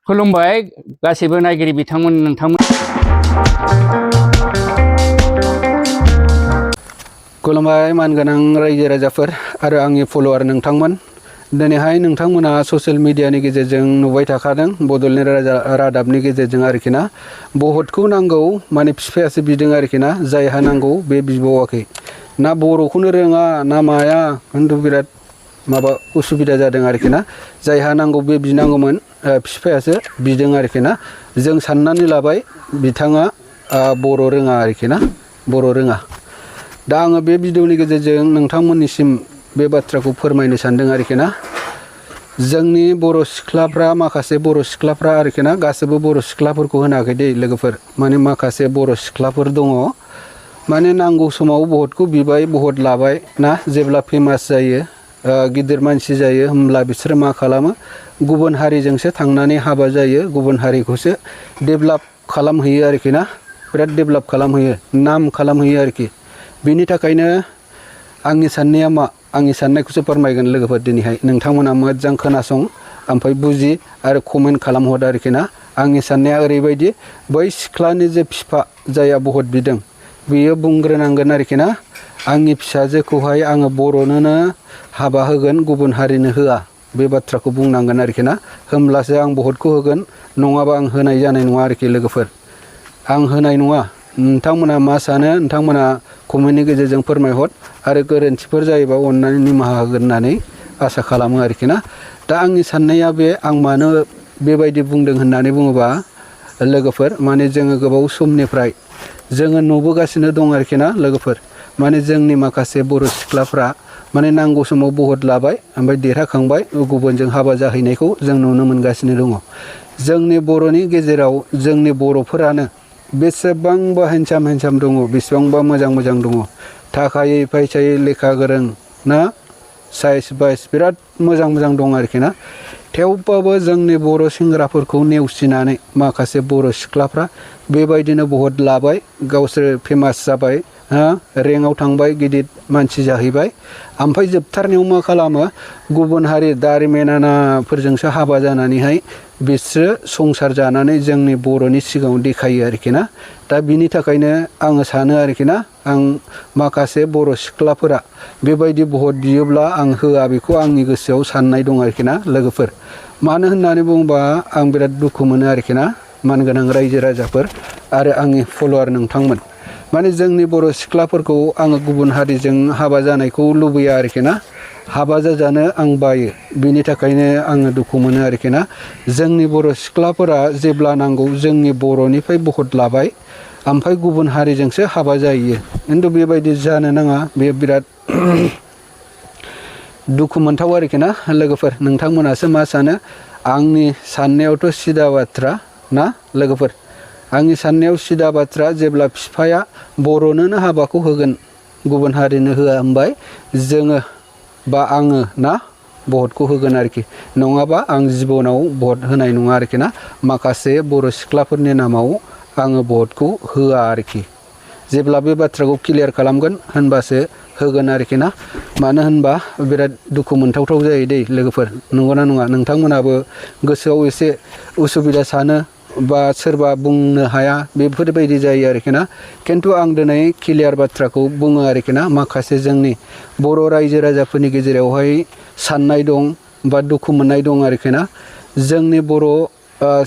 खुलुमबाय गासैबो नायगिरि बिथांमोन नोंथांमोन। खुलुमबाय मानगोनां रायजो राजाफोर आरो आंनि फलोवार नोंथांमोन। दिनैहाय नोंथांमोना ससियेल मिडियानि गेजेरजों नुबाय थाखादों बड'लेण्ड रादाबनि गेजेरजों आरोखि ना भटखौ नांगौ माने बिफायासो बिदों आरोखि ना जायहा नांगौ बे बिबावाखै ना बर'खौनो रोङा ना माया खिन्थु बिराद माबा उसुबिदा जादों आरोखि ना जायहा नांगौ बे बिनांगौमोन बिफायासो बिदों आरोखि ना जों साननानै लाबाय बिथाङा बर' रोङा आरोखि ना बर' रोङा। दा आङो बे भिडिअनि गेजेरजों नोंथांमोननिसिम बे बाथ्राखौ फोरमायनो सानदों आरोखि ना जोंनि बर' सिख्लाफ्रा माखासे बर' सिख्लाफ्रा आरोखि ना गासैबो बर' सिख्लाफोरखौ होनाखै दे लोगोफोर माने माखासे बर' सिख्लाफोर दङ माने नांगौ समाव भटखौ बिबाय भट लाबाय ना जेब्ला फेमास जायो गिदिर मानसि जायो होमब्ला बिसोरो मा खालामो गुबुन हारिजोंसो थांनानै हाबा जायो गुबुन हारिखौसो डेभेलप खालामहैयो आरोखि ना बिराद डेभेलप खालामहैयो नाम खालामहैयो आरोखि। बिनि थाखायनो आंनि साननाया मा आंनि साननायखौसो फोरमायगोन लोगोफोर दिनैहाय नोंथांमोना मोजां खोनासं ओमफ्राय बुजि आरो कमेन्ट खालामहर आरोखि ना आंनि साननाया ओरैबायदि बै सिख्लानि जे बिफा जायहा भट बिदों बियो बुंग्रोनांगोन आरोखि ना आंनि फिसाजोखौहाय आङो बर'नोनो हाबा होगोन गुबुन हारिनो होआ बे बाथ्राखौ बुंनांगोन आरोखि ना होमब्लासो आं भटखौ होगोन नङाबा आं होनाय जानाय नङा आरोखि लोगोफोर आं होनाय नङा। नोंथांमोना मा सानो नोंथांमोना कमेन्टनि गेजेरजों फोरमायहर आरो गोरोन्थिफोर जायोबा अननानै निमाहा होगोन होननानै आसा खालामो आरोखि ना। दा आंनि साननाया बे आं मानो बेबायदि बुंदों होननानै बुङोबा लोगोफोर माने जोङो गोबाव समनिफ्राय जोङो नुबोगासिनो दं आरोखि ना लोगोफोर माने जोंनि माखासे बर' सिख्लाफ्रा माने नांगौ समाव भट लाबाय ओमफ्राय देरहाखांबाय गुबुनजों हाबा जाहैनायखौ जों नुनो मोनगासिनो दङ। जोंनि बर'नि गेजेराव जोंनि बर'फोरानो बेसेबांबा हेन्डसाम दङ बेसेबांबा मोजां दङ थाखायै फैसायै लेखा गोरों ना साइस बाइस बिराद मोजां दं आरोखि ना थेवबाबो जोंनि बर' सेंग्राफोरखौ नेवसिनानै माखासे बर' सिख्लाफ्रा बेबायदिनो भट लाबाय गावसोर फेमास जाबाय रेंकआव थांबाय गिदिर मानसि जाहैबाय ओमफ्राय जोबथारनायाव मा खालामो गुबुन हारि दारिमेनानाफोरजोंसो हाबा जानानैहाय बिसोरो संसार जानानै जोंनि बर'नि सिगाङाव देखायो आरोखि ना। दा बिनि थाखायनो आङो सानो आरोखि ना आं माखासे बर' सिख्लाफोरा बेबायदि भट बियोब्ला आं होआ बेखौ आंनि गोसोआव साननाय दं आरोखि ना लोगोफोर मानो होननानै बुङोबा आं बिराद दुखु मोनो आरोखि ना मानगोनां रायजो राजाफोर आरो आंनि फलोवार नोंथांमोन माने जोंनि बर' सिख्लाफोरखौ आङो गुबुन हारिजों हाबा जानायखौ लुबैया आरोखि ना हाबा जाजानो आं बायो बिनि थाखायनो आङो दुखु मोनो आरोखि ना जोंनि बर' सिख्लाफोरा जेब्ला नांगौ जोंनि बर'निफ्राय भट लाबाय ओमफ्राय गुबुन हारिजोंसो हाबा जायो खिन्थु बेबायदि जानो नाङा बे बिराद दुखु मोनथाव आरोखि ना लोगोफोर नोंथांमोनासो मा सानो आंनि साननायावथ' सिदा बाथ्रा ना लोगोफोर आंनि साननायाव सिदा बाथ्रा जेब्ला बिफाया बर'नोनो हाबाखौ होगोन गुबुन हारिनो होआ होनबाय जोङो बा आङो ना भटखौ होगोन आरोखि नङाबा आं जिबनाव भट होनाय नङा आरोखि ना माखासे बर' सिख्लाफोरनि नामाव आङो भटखौ होआ आरोखि जेब्ला बे बाथ्राखौ क्लियार खालामगोन होनबासो होगोन आरोखि ना मानो होनबा बिराद दुखु मोनथावथाव जायो दै लोगोफोर नंगौना नङा नोंथांमोनाबो गोसोआव एसे उसुबिदा सानो बा सोरबा बुंनो हाया बेफोरबायदि जायो आरोखि ना खिन्थु आं दिनै क्लियार बाथ्राखौ बुङो आरोखि ना माखासे जोंनि बर' रायजो राजाफोरनि गेजेरावहाय साननाय दं बा दुखु मोननाय दं आरोखि ना जोंनि बर'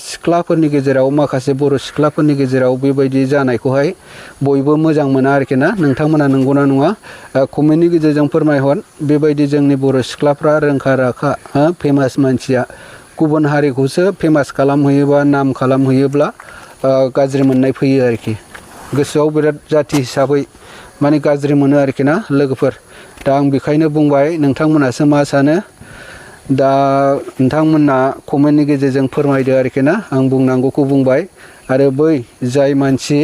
सिख्लाफोरनि गेजेराव माखासे बर' सिख्लाफोरनि गेजेराव बेबायदि जानायखौहाय बयबो मोजां मोना आरोखि ना नोंथांमोना नंगौना नङा कमेन्टनि गेजेरजों फोरमायहर बेबायदि जोंनि बर' सिख्लाफ्रा रोंखा राखा फेमास मानसिया गुबुन हारिखौसो फेमास खालामहैयोबा नाम खालामहैयोब्ला गाज्रि मोननाय फैयो आरोखि गोसोआव बिराद जाथि हिसाबै माने गाज्रि मोनो आरोखि ना लोगोफोर दा आं बेखायनो बुंबाय नोंथांमोनासो मा सानो दा नोंथांमोना कमेन्टनि गेजेरजों फोरमायदो आरोखि ना आं बुंनांगौखौ बुंबाय आरो बै जाय मानसि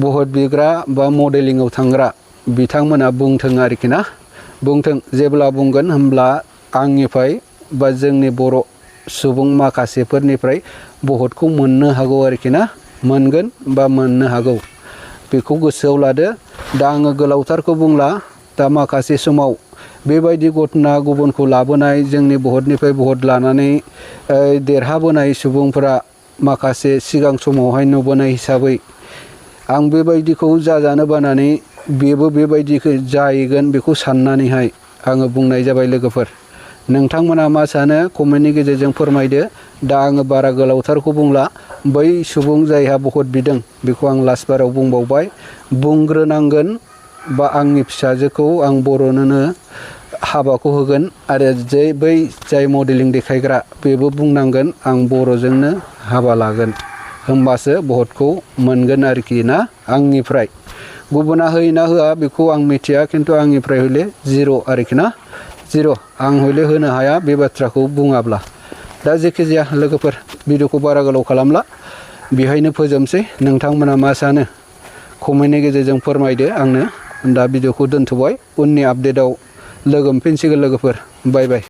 भट बिग्रा बा मडेलिंआव थांग्रा बिथांमोना बुंथों आरोखि ना बुंथों जेब्ला बुंगोन होमब्ला आंनिफ्राय बा जोंनि बर' सुबुं माखासेफोरनिफ्राय भटखौ मोननो हागौ आरोखि ना मोनगोन बा मोननो हागौ बेखौ गोसोआव लादो दा आङो गोलावथारखौ बुंला दा माखासे समाव बेबायदि घटना गुबुनखौ लाबोनाय जोंनि भटनिफ्राय भट लानानै देरहाबोनाय सुबुंफोरा माखासे सिगां समावहाय नुबोनाय हिसाबै आं बेबायदिखौ जाजानो बानानै बेबो बेबायदिखौ जाहैगोन बेखौ साननानैहाय आङो बुंनाय जाबाय लोगोफोर। नोंथांमोना मा सानो कमेन्टनि गेजेरजों फोरमायदो। दा आङो बारा गोलावथारखौ बुंला, बै सुबुं जायहा भट बिदों बेखौ आं लास्ट बाराव बुंबावबाय, बुंग्रोनांगोन बा आंनि फिसाजोखौ आं बर'नोनो हाबाखौ होगोन आरो बै जाय मडेलिं देखायग्रा बेबो बुंनांगोन आं बर'जोंनो हाबा लागोन, होमबासो भटखौ मोनगोन आरोखि ना आंनिफ्राय। गुबुना होयोना होआ बेखौ आं मिथिया, खिन्थु आंनिफ्राय हले जिर' आरोखि ना, जिर'। आं हले होनो हाया बे बाथ्राखौ बुङाब्ला। दा जेखि जाया लोगोफोर, भिडिअखौ बारा गोलाव खालामला, बेहायनो फोजोबसै। नोंथांमोना मा सानो कमेन्टनि गेजेरजों फोरमायदो आंनो। दा भिडिअखौ दोनथ'बाय, उननि आपडेटआव लोगो मोनफिनसिगोन लोगोफोर। बाय बाय।